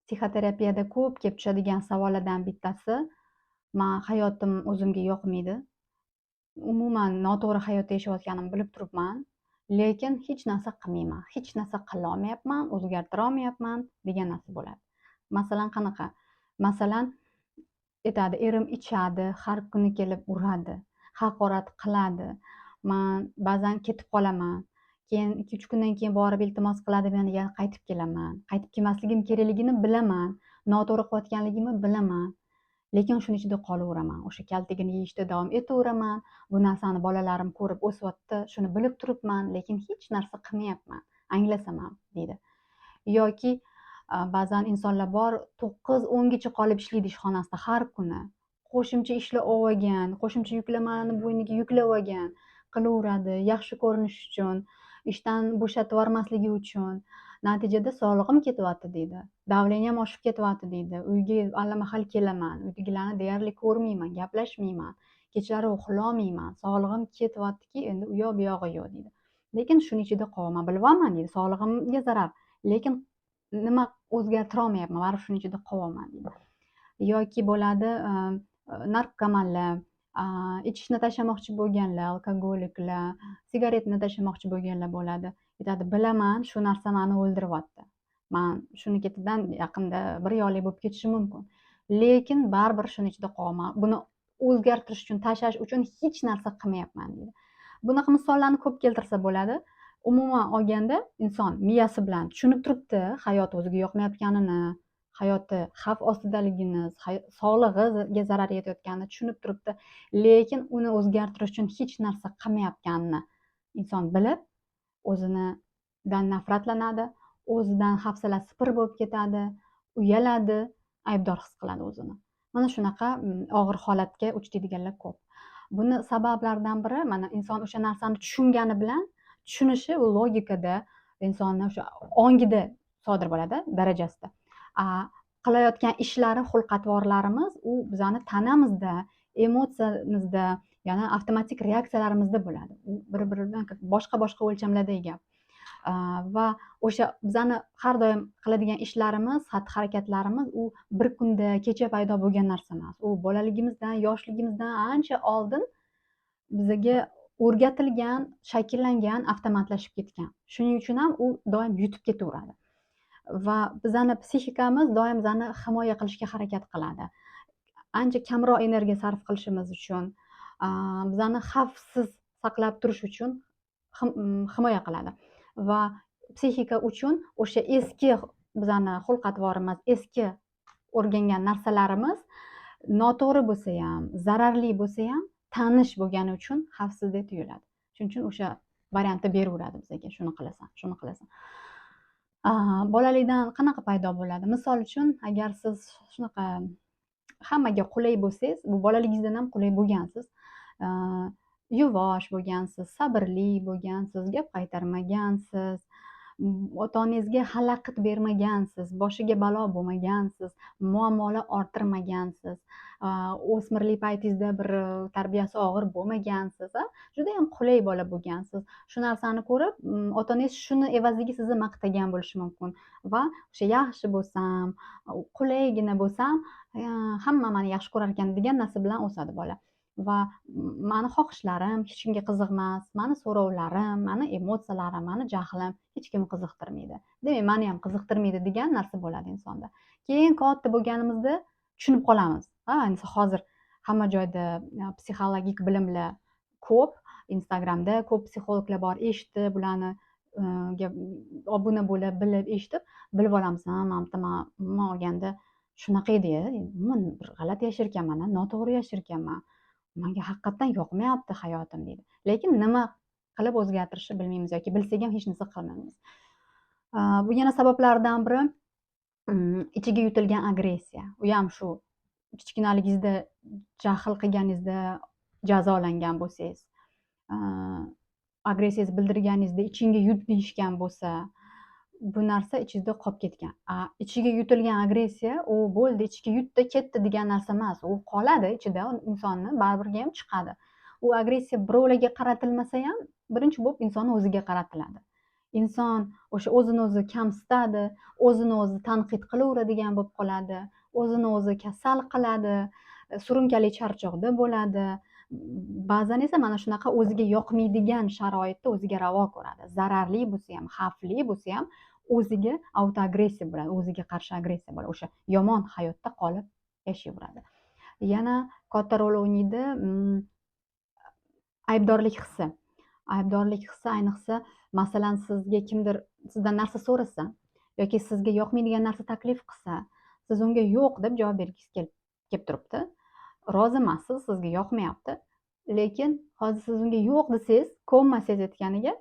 Psixoterapiyada ko'p kelib tushadigan savollardan bittasi: man hayotim o'zimga yoqmaydi, umuman noto'g'ri hayotda yashayotganimni bilib turibman, lekin hech narsa qilmayman, hech narsa qilolmayapman, o'zgartirolmayapman degan narsa bo'ladi. Masalan, qanaqa? Masalan, aytadi: erim ichadi, har kuni kelib uradi, haqorat qiladi, man ba'zan ketib qolaman, keyin 2-3 kundan keyin borib iltimos qiladi, men yana qaytib kelaman, qaytib kelmasligim kerakligini bilaman, noto'g'ri qilayotganligimni bilaman, lekin shuni ichida qolaveraman, o'sha kaltagini yeyishda davom etaveraman. Bu narsani bolalarim ko'rib o'syapti, shuni bilib turibman, lekin hech narsa qilmayapman, anglasam ham, deydi. Yoki ba'zan insonlar bor, 9-10gacha qolib ishlaydi ishxonasida har kuni, qo'shimcha ishlar olgan, qo'shimcha yuklamalarni bo'yniga yuklab olgan, qilaveradi yaxshi ko'rinish uchun, ishdan bo'shatib yubormasligi uchun. Natijada sog'lig'im ketyapti, deydi, давление m oshib ketyapti, deydi, uyga allamahal kelaman, uydagilarni deyarli ko'rmayman, gaplashmayman, kechalari uxlolmayman, sog'lig'im ketyaptiki, endi u yoq bu yog'i yo'q, deydi. Lekin shuni ichida qolyapman, bilyapman, deydi, sog'lig'imga zarar, lekin nima, o'zgartirolmayapman, baribir shuni ichida qolyapman, deydi. Yoki bo'ladi narkomanlar, ichishni tashlamoqchi bo'lganlar, alkogoliklar, sigaretni tashlamoqchi bo'lganlar bo'ladi. Aytadi: bilaman, shu narsa mani o'ldiryapti, man shuni ketidan yaqinda bir yoqlik bo'lib ketishim mumkin, lekin baribir shuni ichida qolyapman, buni o'zgartirish uchun, tashlash uchun hech narsa qilmayapman, deydi. Bunaqa misollarni ko'p keltirsa bo'ladi. Umuman olganda, inson miyasi bilan tushunib turibdi hayot o'ziga yoqmayotganini, hayoti xavf ostidaligini, sog'lig'iga zarar yetayotganini tushunib turibdi, lekin uni o'zgartirish uchun hech narsa qilmayotganini inson bilib, o'zinidan nafratlanadi, o'zidan hafsalasi pir bo'lib ketadi, uyaladi, aybdor his qiladi o'zini. Mana shunaqa og'ir holatga uchraydiganlar ko'p. Buni sabablaridan biri, mana, inson o'sha narsani tushungani bilan, tushunishi u logikada, insonni o'sha ongida sodir bo'ladi darajasida. Qilayotgan ishlari, xulq atvorlarimiz u bizani tanamizda, emotsiyamizda, ya'ni avtomatik reaksiyalarimizda bo'ladi. U bir biri bilan boshqa boshqa o'lchamlardagi gap. Va o'sha bizani har doim qiladigan ishlarimiz, xatti harakatlarimiz u bir kunda, kecha paydo bo'lgan narsa emas. U bolaligimizdan, yoshligimizdan ancha oldin bizaga o'rgatilgan, shakllangan, avtomatlashib ketgan. Shuning uchun ham u doim yutib ketaveradi va bizani psixikamiz doim bizani himoya qilishga harakat qiladi. Ancha kamroq energiya sarf qilishimiz uchun, bizani xavfsiz saqlab turish uchun himoya qiladi. Va psixika uchun o'sha eski bizani xulq atvorimiz, eski o'rgangan narsalarimiz noto'g'ri bo'lsa ham, zararli bo'lsa ham, tanish bo'lgani uchun xavfsizdek tuyuladi. Shuning uchun o'sha variantni beraveradi bizga: shuni qilasan, shuni qilasan. Bolalikdan qanaqa paydo bo'ladi? Misol uchun, agar siz shunaqa hammaga qulay bo'lsangiz, bu bolaligingizdan ham qulay bo'lgansiz, yuvosh bo'lgansiz, sabrli bo'lgansiz, gap qaytarmagansiz, ota onangizga xalaqit bermagansiz, boshiga balo bo'lmagansiz, muammolar orttirmagansiz, o'smirlik paytingizda bir tarbiyasi og'ir bo'lmagansiz, judayam qulay bola bo'lgansiz. Shu narsani ko'rib, ota onangiz shuni evaziga sizni maqtagan bo'lishi mumkin va o'sha yaxshi bo'lsam, qulaygina bo'lsam, hamma mani yaxshi ko'rar ekan degan narsa bilan o'sadi bola. Va mani xohishlarim hech kimga qiziq emas, mani so'rovlarim, mani emotsiyalarim, mani jahlim hech kimni qiziqtirmaydi, demak, mani ham qiziqtirmaydi degan narsa bo'ladi insonda. Keyin katta bo'lganimizda tushunib qolamiz. Ha, hozir hamma joyda psixologik bilimlar ko'p, Instagramda ko'p psixologlar bor, eshitib, ularni obuna bo'lib, bilib, eshitib, bilib olamiz: ha, mana bu man umuman olganda shunaqa edi, umuman bir g'alati yashar ekanman, noto'g'ri yashar ekanman, manga haqiqatdan yoqmayapti hayotim, deydi. Lekin nima qilib o'zgartirishni bilmaymiz yoki bilsak ham hech narsa qilmaymiz. Bu yana sabablardan biri ichiga yutilgan agressiya. U ham shu kichkinaligingizda jahl qilganingizda jazolangan bo'lsangiz, agressiyangizni bildirganingizda ichingga yut deyishgan bo'lsa, bu narsa ichingizda qolib ketgan. Ichiga yutilgan agressiya u bo'ldi, ichiga yutdi, ketdi degan narsa emas, u qoladi ichida insonni, baribir ham chiqadi. U agressiya birovlarga qaratilmasa ham, birinchi bo'lib insonni o'ziga qaratiladi. Inson o'sha o'zini o'zi kamsitadi, o'zini o'zi tanqid qilaveradigan bo'lib qoladi, o'zini o'zi kasal qiladi, surunkali charchoqda bo'ladi. Ba'zan esa mana shunaqa o'ziga yoqmaydigan sharoitda o'ziga ravo ko'radi. Zararli bo'lsa ham, xavfli bo'lsa ham o'ziga autoagressiya bo'ladi, o'ziga qarshi agressiya bo'ladi. O'sha yomon hayotda qolib yashayveradi. Yana katta rol o'ynaydi aybdorlik hissi. Aybdorlik hissi ayniqsa, masalan, sizga kimdir sizdan narsa so'rasa yoki sizga yoqmaydigan narsa taklif qilsa, siz unga yo'q deb javob bergingiz kelib turibdi. Rozi emassiz, sizga yoqmayapti. Lekin hozir siz unga yo'q desangiz, ko'nmasangiz aytganiga,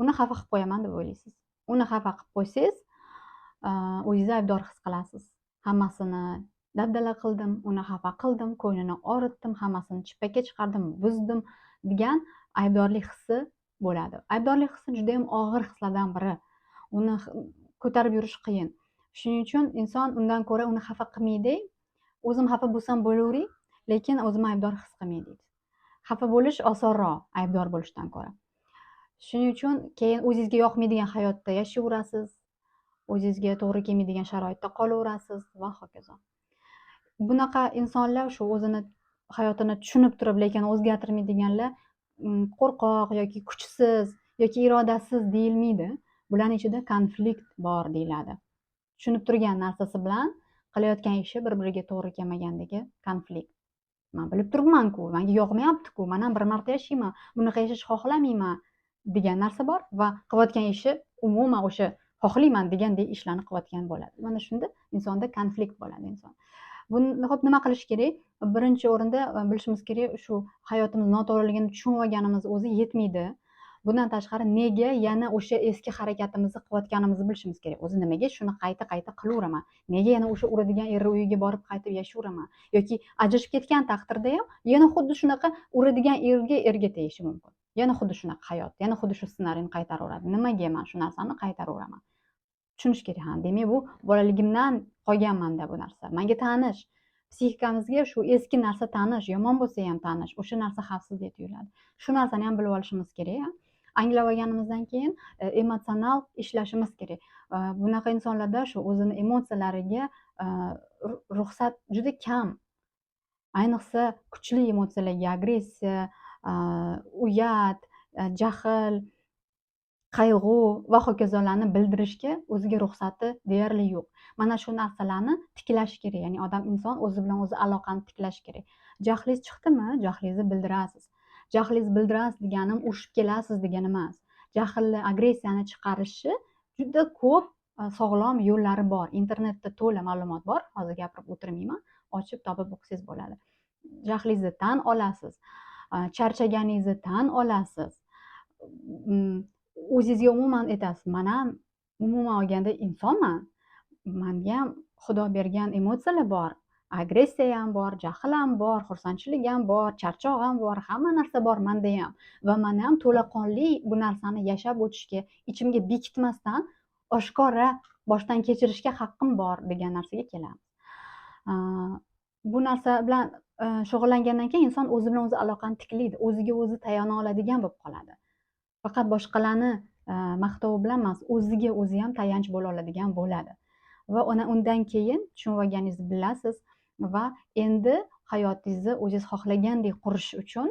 uni xafa qilib qo'yaman deb o'ylaysiz. Uni xafa qilib qo'ysangiz, o'zingizni aybdor his qilasiz. Hammasini dabdala qildim, uni xafa qildim, ko'nglini og'ritdim, hammasini chippakka chiqardim, buzdim degan aybdorlik hissi bo'ladi. Aybdorlik hissi juda ham og'ir hislardan biri. Uni ko'tarib yurish qiyin. Shuning uchun inson undan ko'ra uni xafa qilmaydi, o'zim xafa bo'lsam bo'laveray, lekin o'zimni aybdor his qilmay deydi. Xafa bo'lish osonroq aybdor bo'lishdan ko'ra. Shuning uchun keyin o'zingizga yoqmaydigan hayotda yashayverasiz, o'zingizga to'g'ri kelmaydigan sharoitda qolaverasiz va hokazo. Bunaqa insonlar shu o'zini hayotini tushunib turib, lekin o'zgartirmaydiganlar qo'rqoq yoki kuchsiz yoki irodasiz deyilmaydi. Bularning ichida konflikt bor deyiladi. Tushunib turgan narsasi bilan qilayotgan ishi bir-biriga to'g'ri kelmagandagi konflikt. Man bilib turibman-ku, menga yoqmayapti-ku, man ham bir marta yashayman, bunaqa yashashni xohlamayman degan narsa bor va qilayotgan ishi umuman o'sha xohlayman degandek ishlarni qilayotgan bo'ladi. Mana shunda insonda konflikt bo'ladi inson. Buni ho'p nima qilish kerak? Birinchi o'rinda bilishimiz kerak, shu hayotimiz noto'g'riligini tushunib olganimiz o'zi yetmaydi. Bundan tashqari nega yana o'sha eski harakatimizni qilayotganimizni bilishimiz kerak. O'zi nimaga shuni qayta-qayta qilaveraman? Nega yana o'sha uradigan erni uyiga borib qaytib yashayveraman? Yoki ajrashib ketgan taqdirda ham yana xuddi shunaqa uradigan erga erga tegishi mumkin. Yana xuddi shunaqa hayot, yana xuddi shu ssenariyni qaytaraveradi. Nimaga man shu narsani qaytaraveraman? Tushunish kerak, ha, demak bu bolaligimdan qolgan manda bu narsa. Menga tanish. Psixikamizga shu eski narsa tanish, yomon bo'lsa ham tanish. O'sha narsa xavfsizdek tuyuladi. Shu narsani ham bilib olishimiz kerak. Anglab olganimizdan keyin emotsional ishlashimiz kerak. Bunaqa insonlarda shu o'zini emotsiyalariga ruxsat juda kam. Ayniqsa kuchli emotsiyalarga, agressiya, uyat, jahl, qayg'u va hokazolarni bildirishga o'ziga ruxsati deyarli yo'q. Mana shu narsalarni tiklash kerak. Ya'ni odam inson o'zi bilan o'zi aloqani tiklash kerak. Jahlingiz chiqdimi? Jahlingizni bildirasiz. Jahlingizni bildirasiz deganim urushib kelasiz degani emas. Jahlni, agressiyani chiqarishi juda ko'p sog'lom yo'llari bor. Internetda to'la ma'lumot bor. Hozir gapirib o'tirmayman. Ochib topib o'qisangiz bo'ladi. Jahlingizni tan olasiz. Charchaganingizni tan olasiz. O'zingizga umuman aytasiz, man ham umuman olganda insonman. Manga ham Xudo bergan emotsiyalar bor. Agressiya ham bor, jahl ham bor, xursandchilik ham bor, charchoq ham bor, hamma narsa bor menda ham. Va man ham to'laqonli bu narsani yashab o'tishga, ichimga bekitmasdan oshkora boshdan kechirishga haqqim bor degan narsaga kelamiz. Bu narsa bilan shug'ullangandan keyin inson o'zi bilan o'zi aloqani tiklaydi, o'ziga o'zi tayana oladigan bo'lib qoladi. Faqat boshqalarni maqtovi bilan emas, o'ziga o'zi ham tayanch bo'la oladigan bo'ladi. Va ana undan keyin tushunib olganingizni bilasiz va endi hayotingizni o'zingiz xohlagandek qurish uchun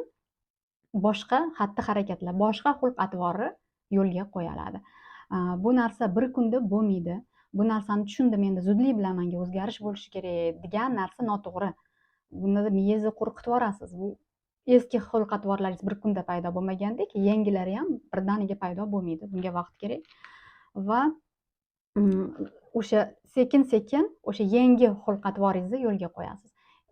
boshqa xatti-harakatlar, boshqa xulq-atvorni yo'lga qo'yiladi. Bu narsa bir kunda bo'lmaydi. Bu narsani tushundim, endi zudlik bilan menga o'zgarish bo'lishi kerak degan narsa noto'g'ri. Bunda miyangizni qo'rqitib yuborasiz. Bu eski xulq-atvorlaringiz bir kunda paydo bo'lmagandek, yangilari ham birdaniga paydo bo'lmaydi. Bunga vaqt kerak. Va o'sha sekin-sekin o'sha yangi xulq-atvoringizni yo'lga qo'yasiz.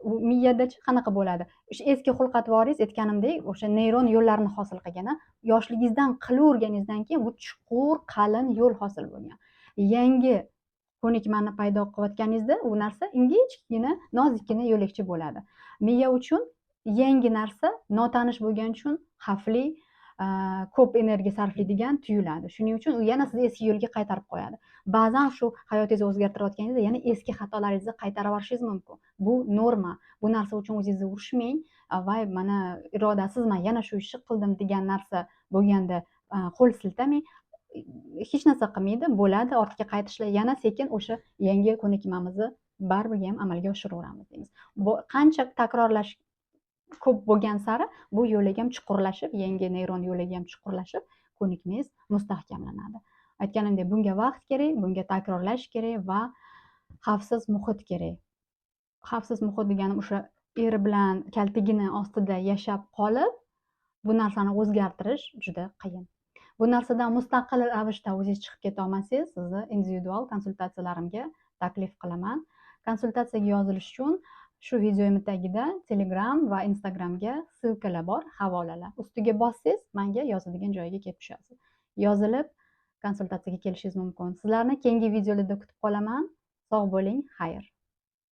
U miyadachi qanaqa bo'ladi? O'sha eski xulq-atvoringiz aytganimdek, o'sha neyron yo'llarni hosil qilgan. Yoshligingizdan qilaverganingizdan keyin bu chuqur, qalin yo'l hosil bo'lgan. Yangi ko'nikmani paydo qilayotganingizda u narsa ingichkina, nozikkina yo'lakcha bo'ladi. Miya uchun yangi narsa notanish bo'lgani uchun xavfli, ko'p energiya sarflaydigan tuyuladi. Shuning uchun u yana sizni eski yo'lga qaytarib qo'yadi. Ba'zan shu hayotingizni o'zgartirayotganingizda yana eski xatolaringizni qaytarib yuborishingiz mumkin. Bu norma. Bu narsa uchun o'zingizni urishmang. Voy, mana irodasizman, yana shu ishni qildim degan narsa bo'lganda qo'l siltamang. Hech narsa qilmaydi, bo'ladi, ortga qaytishlar, yana sekin o'sha yangi ko'nikmamizni baribir ham amalga oshiraveramiz deymiz. Bu qancha takrorlash ko'p bo'lgan sari bu yo'lak ham chuqurlashib, yangi neyron yo'lagi ham chuqurlashib, ko'nikmangiz mustahkamlanadi. Aytganimdek, bunga vaqt kerak, bunga takrorlash kerak va xavfsiz muhit kerak. Xavfsiz muhit deganim o'sha eri bilan kaltagini ostida yashab qolib, bu narsani o'zgartirish juda qiyin. Bu narsadan mustaqil ravishda o'zingiz chiqib keta olmasangiz, sizni individual konsultatsiyalarimga taklif qilaman. Konsultatsiyaga yozilish uchun shu videoimni tagida Telegram va Instagramga ссылка lar bor, havolalar. Ustiga bossangiz, menga yozadigan joyiga kelib tushasiz. Yozilib, konsultatsiyaga kelishingiz mumkin. Sizlarni keyingi videolarda kutib qolaman. Sog' bo'ling, xayr.